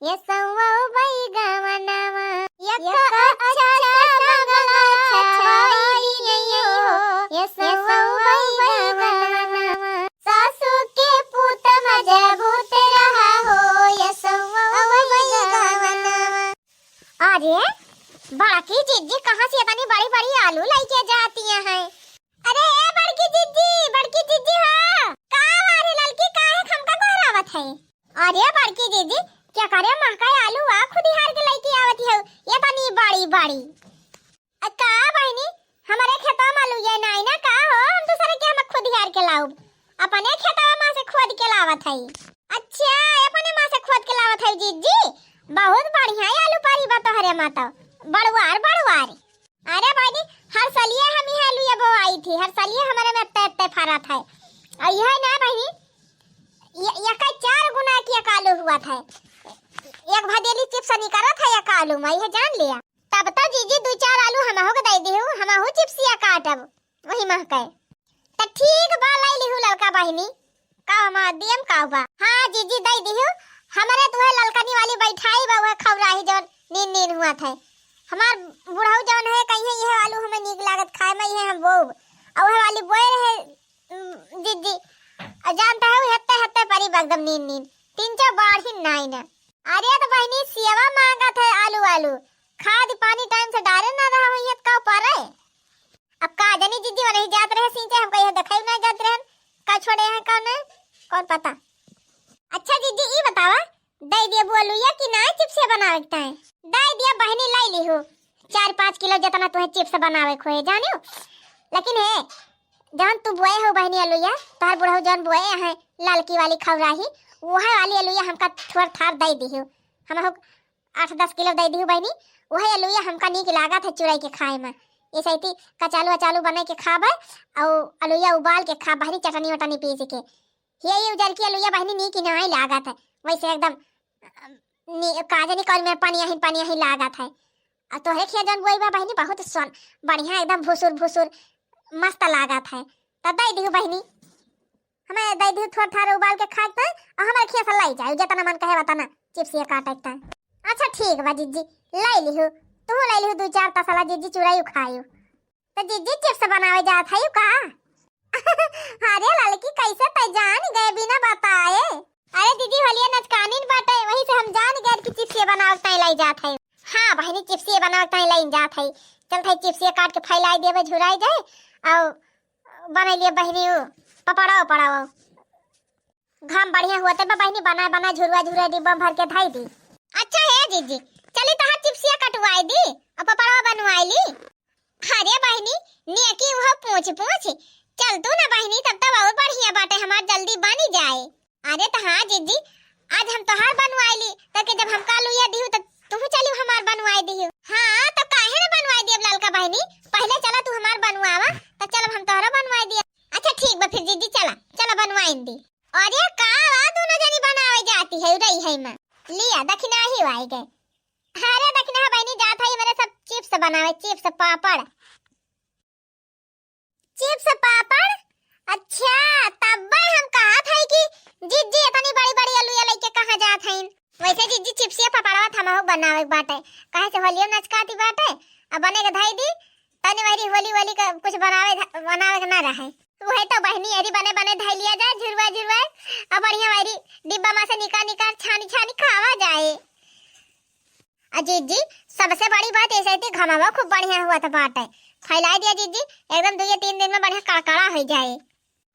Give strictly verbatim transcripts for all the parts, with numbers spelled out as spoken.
ये सौवा बैगवनवा, एक अच्छा मंगला छवाई दियो। ये सौवा बैगवनवा, सासू के पूत मजबूत रहा हो। ये सौवा बैगवनवा। अरे, बड़की जिज्जी कहाँ से इतनी बड़ी बड़ी आलू लइके जाती हैं? अरे ए बड़की जिज्जी, बड़की जिज्जी हो, का बात है ललकी, काहे हमका गोहरावत है? अरे बड़की जिज्जी, केकरे महका आलू आ खुदिहार के लइके आवत है, ये तनी बड़ी बड़ी। अ, का बहिनी, हमरे खेतवा में आलू ये नाई ना का हो, हम दूसरे के हम खुदिहार के लाउब, अपने खेतवा में से खोद के लावत है। अच्छा, अपने माँ से खोद के लावत है जिज्जी, बहुत बढ़िया आलू पारी बा तोहरे माँ तो, बड़ुआर बड़ुआर। अरे बहिनी, हर सलिए हम इहे आलू ये बोआई थी, हर सलिए हमरे में एत्ते एत्ते फरत है। और यह ना बहिनी, ये, ये का चार गुना की एक आलू हुआ था। एक भदेली चिप्स निकलत है एक आलू में, यह जान लिया। तब तो जिज्जी दू चार आलू हमहू के दे दिहू, हमहू चिप्सिया काटब, वही महके। त ठीक बा, लाई लिहू ललका बहिनी, का हमार दियम का बा? हाँ जिज्जी, दे दिहू, हमरे तुहे ललकनी वाली बैठाई बा, उहे खौराही जौन नीन नीन हुआ थे। हमार बुढ़ऊ जौन है, कहीं ये आलू हमें नीक लागत खाए में, ये हम बोब। और उहे वाली बोए रहे, उम, जिज्जी, और जानता है, वो हेत्ते हेत्ते परी बा एकदम नीन नीन, तीन चार बाढ़ी नाई ना। अरे तो बहिनी, सियवा मांगत है आलू आलू, खाद पानी टाइम से डारे ना रहा हुई है, तो का परे? अब का जानी जिज्जी, वो नहीं जात रहे सींचे, हमका यह देखाई ना जात रहे, का छोड़े हैं, का नहीं, कौन पता। अच्छा जिज्जी, ई बतावा, दे दिया बुआ लुइया कि ना चिप्स बनावे के ताई? दे दिया बहिनी, लाई ली हो चार पाँच किलो, जितना तुम्हें चिप्स बनावे खोए जानियो। लेकिन हे, जौन तू बोए हो बहिनी अलुइया, तोहर बुढ़ऊ जौन बोए हैं ललकी वाली खौराही, वह वाली अलुइया हमका थोड़ थार दे दिहो, हम आठ दस किलो दे दिहु बहिनी। वही अलुइया हमका नीक लागत है चुराई के खाए में। ये सैती कचालू अचालू बने के खाबे, और अलुइया उबाल के खा बहिनी, चटनी वटनी पीस के। ये, ये उजरकी अलुइया बहिनी नीक नहीं लागत है, वैसे एकदम नी-, का जानी कौन में पनिया ही पनिया ही लागत है। और तोहरे खिया जौन बोई बा बहिनी, बहुत सोन बढ़िया एकदम भुसुर भुसुर मस्त लागत है। तो दे दिहु बहिनी, हमें दे दिहु थोड़ थार उबाल के खाए के, और हमारे खिया से लाई जाए, जितना मन कहे उतना चिप्स ये काटे के। अच्छा ठीक बा जिज्जी, लाई लिहु, तू लाई लिहु दू चार तसला जिज्जी, चुराई खायु। तो जिज्जी चिप्स बनावे जात है का? अरे ललकी, कैसे तै जान गए बिना बताए? अरे दीदी, होलिया नचकानीन बाटे, वही से हम जान गए कि चिप्स ये बनावे ताई लाई जात है। हाँ बहिनी, चिप्स ये बनावे ताई लाई जात है। चल थाई चिप्स ये काट के फैलाई देबे, झुराई जाए, और बने लिए बहिनी उ पपड़ा उपड़ा। घाम बढ़िया हुआ ते बा बहिनी, बना बना झुरवा झुरवा डिब्बा में भर के धाई दी। अच्छा हे जीजी, चली तहार चिप्सिया कटवाई दी और पपड़वा बनवाई ली। अरे बहिनी, नेकी उहो पूछ पूछ। चल तू ना बहिनी, तब तब और बढ़िया बाटे, हमार जल्दी बनी जाए। अरे तो हाँ जीजी, आज हम तोहार बनवाई ली, ताकि जब हमका लुइया दिहु तो तू चली हमार बनवाई दिहु। हाँ तो काहे ना बनवाई दी अब ललका बहिनी, पहले चला तू हमार बनवावा, तो चल अब हम तोहरा बनवाई दिया। अच्छा ठीक बा फिर जीजी, चला चला बनवाई दी। अरे का बा, दोनों जनी बनावे जाती है, रही है माँ। लिया दखिना ही आई गए। अरे दखिना बहिनी जात है मेरे सब चिप्स बनावे, चिप्स पापड़। चिप्स पापड़? अच्छा, तब्बे हम कहत है कि जिज्जी इतनी बड़ी बड़ी अलुया लेके कहाँ जात है। वैसे जिज्जी चिप्सिया पापड़वा थमाहू बनावे के बाटे, काहे से होलियो नचकाती बाटे, अब बने के धाई दी, तनी वही होली वोली का कुछ बनावे ध-, बनावे के ना रहे। वही तो बहिनी, एरी बने बने धाई लिया जाए, झुरवा झुरवा, अब बढ़िया वही डिब्बा में से निकाल निकाल छानी छानी खावा जाए। आ जीजी, सबसे बड़ी बात ऐसे थी, घमावा खूब बढ़िया हुआ था बाटे, फैला दिया जीजी, एकदम दो या तीन दिन में बढ़िया कड़कड़ा हो जाए।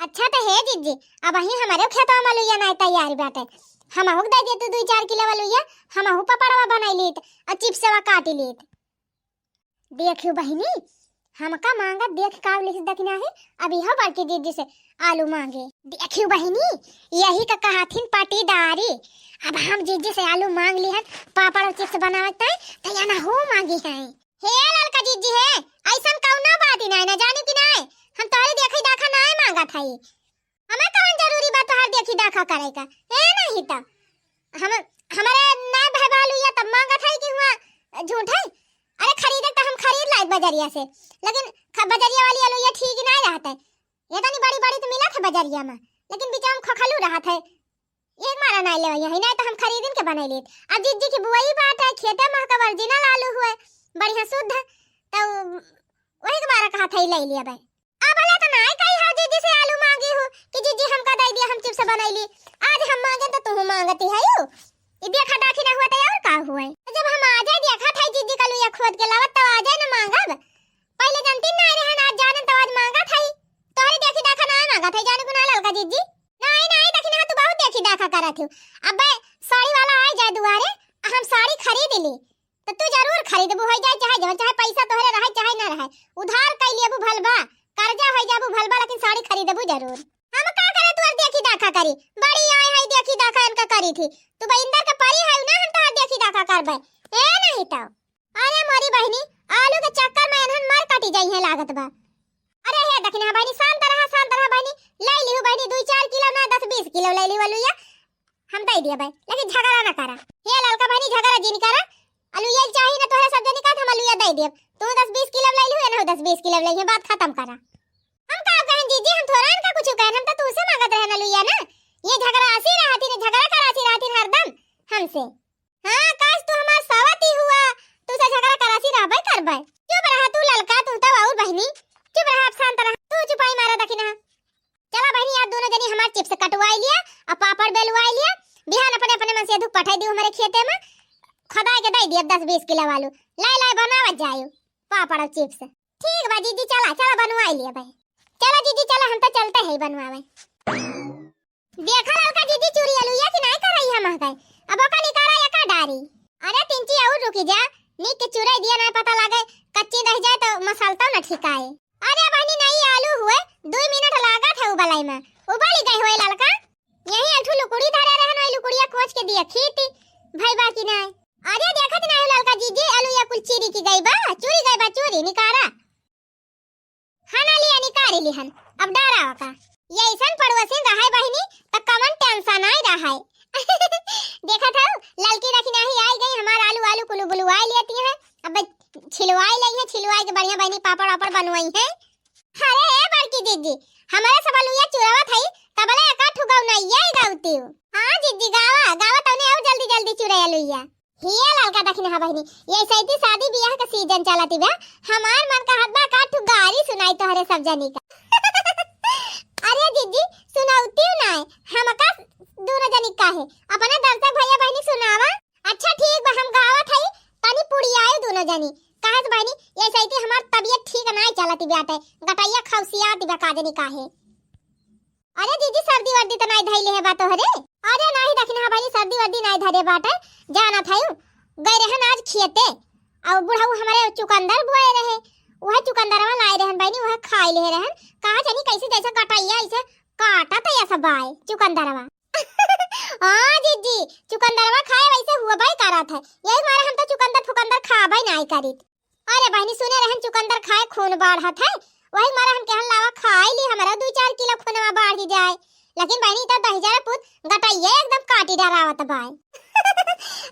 अच्छा तो हे जीजी, अब वही हमारे खेतवा में लुइया नहीं तैयार बाटे, हमहू के दे दे तू दो चार किलो वाला लुइया, हमहू पपड़वा बनाई लीत और चिप्सवा काटी लीत। देखियो बहिनी, हमका मांगत देख का लिख दखिना है, अब यह बड़की जीजी से आलू मांगे। देखियो बहिनी, यही का कहथिन पाटीदारी। अब हम जीजी से आलू मांग लिहन, पापड़ और चिप्स बनावत है, तो या ना हो मांगी है। हे ललका जीजी है, ऐसन कौनो बात ही नहीं ना, जानी कि नहीं, हम तोहरे देखई दाखा नहीं मांगत है। हमें कौन जरूरी बा तोहार देखी दाखा करे का? ए नहीं तो हम, हमारे नाय भाई बहलू या तब मांगत है कि हुआ झूठ है। अरे खरीदे तो हम खरीद लाए बजरिया से, लेकिन ख-, बजरिया वाली आलू ये ठीक नहीं रहत है। ये तनी बड़ी बड़ी तो मिलत है बजरिया में, लेकिन बीच में खोखलू रहत है। एक मारा नाहीं लेवइ है, नाहीं तो हम खरीदिन के बनाइ लेत। अब जिज्जी की बुआई बाटे, खेते महक original आलू हुए, बढ़िया शुद्ध, तो वही के मारा कहत है ले लिया भाई। अब ले तो नाहीं कही हो जिज्जी से आलू मांगी हो कि जिज्जी हमका दइ दिया, हम chips बनाइ ली। आज हम मांगे तो तू मांगती है यू। ई देखा दाखी ना हुआ तो और का हुए? जब हम आ जाए देखा था जिज्जी का लुइया खोद के लावत तो आ जाए ना मांगब। पहिले जनती नाहीं रहन, आज जानन तो आज मांगा था। तोहरे देखी दाखा नाहीं मांगा था, जाने को ना ललका जिज्जी। नाहीं, नाहीं, देखी ना तू बहुत देखी दाखा करत हो। अबे साड़ी वाला आ जाए दुआरे, हम साड़ी खरीद ली। तो तू जरूर खरीदबू, होइ जाए चाहे जवन, चाहे पैसा तोहरे रहे चाहे ना रहे, उधार कइ लेबू भलबा, कर्जा होइ जाबू भलबा, लेकिन साड़ी खरीदबू जरूर। हम का करे तोहर देखी दाखा करी, बड़ी आए है देखी दाखा इनका करी थी। तू बा इंदर के परी है ना, हम तोहर देखी दाखा करबे। ए नहीं तो। अरे मोरी बहिनी, आलू के चक्कर में एनहन मर कटी जाई है लागत बा। अरे हे दखिना बहिनी, शांत रहा, शांत रहा बहिनी, ले लिहू बहिनी, दुइ चार किलो ना, दस बीस किलो ले लिहू अलुइया, हम दइ दिया भाई, लेकिन झगड़ा ना करा। हे ललका बहिनी, झगड़ा जिन करा, अलुइया चाही ना तोहरे सब जनी का, हम अलुइया दइ दियब। तू दस बीस किलो ले लिहू, एनहू दस बीस किलो ले लिहू, बात खतम करा। हम का कहन जिज्जी, हम थोड़ा इनका कुछ कहन, हम तो तू से मांगत रहन अलुइया ना। ये झगड़ा असी रहती ना, झगड़ा करासी रहती हरदम हमसे। हाँ, काश तू हमार सवती हुआ, तू से झगड़ा करासी रहबे करबे। चुप रहा तू ललका, तू तो और बहिनी। चुप रहा, अब शांत रहा। तू चुपाई मारा दखिना। चला बहिनी, आप दोनों जनी हमार chips कटवाई लिया, अब पापड़ बेलवाई लिया। बिहान अपने अपने मन से धूप पठाई दियो हमारे खेते में। खदाई के दइ दिया दस बीस किलो आलू। लाए लाए बनावत जायो पापड़ और chips। ठीक बा जिज्जी, चला, चला बनवाई लिया भाई। चला जिज्जी, चला, हम तो चलते हैं बनवावे। देखा ललका जिज्जी चूरी अलुइया कि नाहीं करई हम कहे। अब ओका निकारा या का डारी। अरे तिनची और रुकी जा, नीक के चुराई दिया नाहीं पता लागे, कच्ची रह जाए तो मसालता न ठिकाए। अरे बहिनी नाहीं आलू हुए, दुइ मिनट लागत है उबलाई में, उबली गए हुए ललका। यही अठू लुकुड़ी धरे रहन, वही लुकुड़िया खोज के दिया खीती, भई बा कि नाहीं। अरे देखत नाहीं ललका जिज्जी अलुइया कुल चीरी की गई बा, चूरी गई बा चूरी, निकारा। हाँ ना लिया निकारी लिहन, अब डरा का। ये ऐसन पड़ोसिन रहाय बहिनी, त कवन tension नाहीं रहाय। देखत हऊ, ललकी रखी नाही आई गई, हमार आलू आलू कुलू बुलू आई लेती हैं। अब छिलवाई लई है, छिलवाई के बढ़िया बहिनी पापड़ वापड़ बनवाई है। अरे ए बड़की दीदी, हमारे सब अलुइया चुरावत हई, तबले एका ठुगौ नहीं आई गौती। हाँ दीदी, गावा, गावा तौने और जल्दी जल्दी चुरे अलुइया। हिया ललका दखिन हा बहिनी, ये सैती शादी बियाह का season चलत बा। हमार मन कहत बा का ठु गारी सुनाई तोहरे सब जनी का। अरे दीदी, सुनौती नाय, हमका दोनों जनी का है। अपने दर्शक भैया बहिनी सुनावा। अच्छा ठीक बा, हम गावत हई, तनी पुड़ियाए दोनों जनी। कहत बहिनी, ये सैती हमार तबियत ठीक नाय चलत बाटे, गटैया खौसियात बा का जनी काहे। अरे दीदी, सर्दी वर्दी त नाई धइले है बा तोहरे? अरे नाही दखिन हा बहिनी, सर्दी वर्दी नाई धरे बाटे। जानत हऊ, गए रहन आज खेते, और बुढ़ऊ हमारे चुकंदर बोए रहे, वह चुकंदरवा लाए रहन बहिनी, वह खाई ले रहन। कहा जानी कैसे जैसे गटैया ऐसे काटत है ऐसा बाय चुकंदरवा। हाँ दीदी, चुकंदरवा खाए वैसे हुआ बाय करत है, यही मारे हम तो चुकंदर फुकंदर खाबे नाई करीत। अरे बहिनी, सुने रहन चुकंदर खाए खून बाढ़त है, वही मारे हम कहन लावा खाई ली, हमरा दुइ चार किलो खूनवा बाढ़ी जाए। लेकिन बहिनी, तो दहिजरा पूत गटैया एकदम काटी डरावत बाय।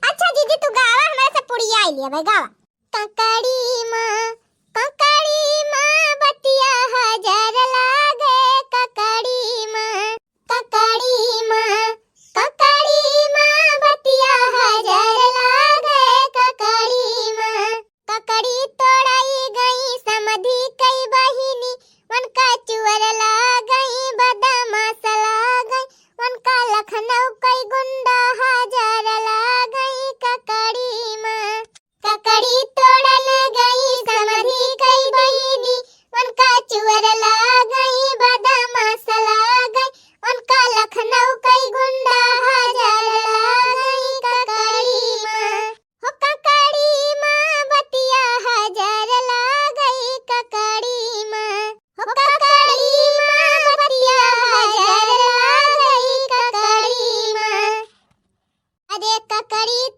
अच्छा दीदी, तू गावा, हमरा से पुड़िया आई लिया भाई, गावा। ककड़ी माँ, ककड़ी माँ, बतिया हजार लागे, ककड़ी माँ, ककड़ी माँ, ककड़ी माँ, बतिया हजार लागे, ककड़ी माँ। ककड़ी तोड़ाई गई समधी कई बहिनी, उनका चुअर लागई, बदमाश लागई, उनका लखनऊ कई गुंडा हजार लागई, ककड़ी माँ। ककड़ी तोड़न गई समधी कई बहिनी, उनका चुअर लागई, बदमाश लागई, उनका लखनऊ कई गुंडा हजार लागई, ककड़ी माँ। हो ककड़ी माँ, बतिया हजार लागई, ककड़ी माँ। हो ककड़ी माँ, बतिया हजार लागई, ककड़ी माँ। अरे ककड़ी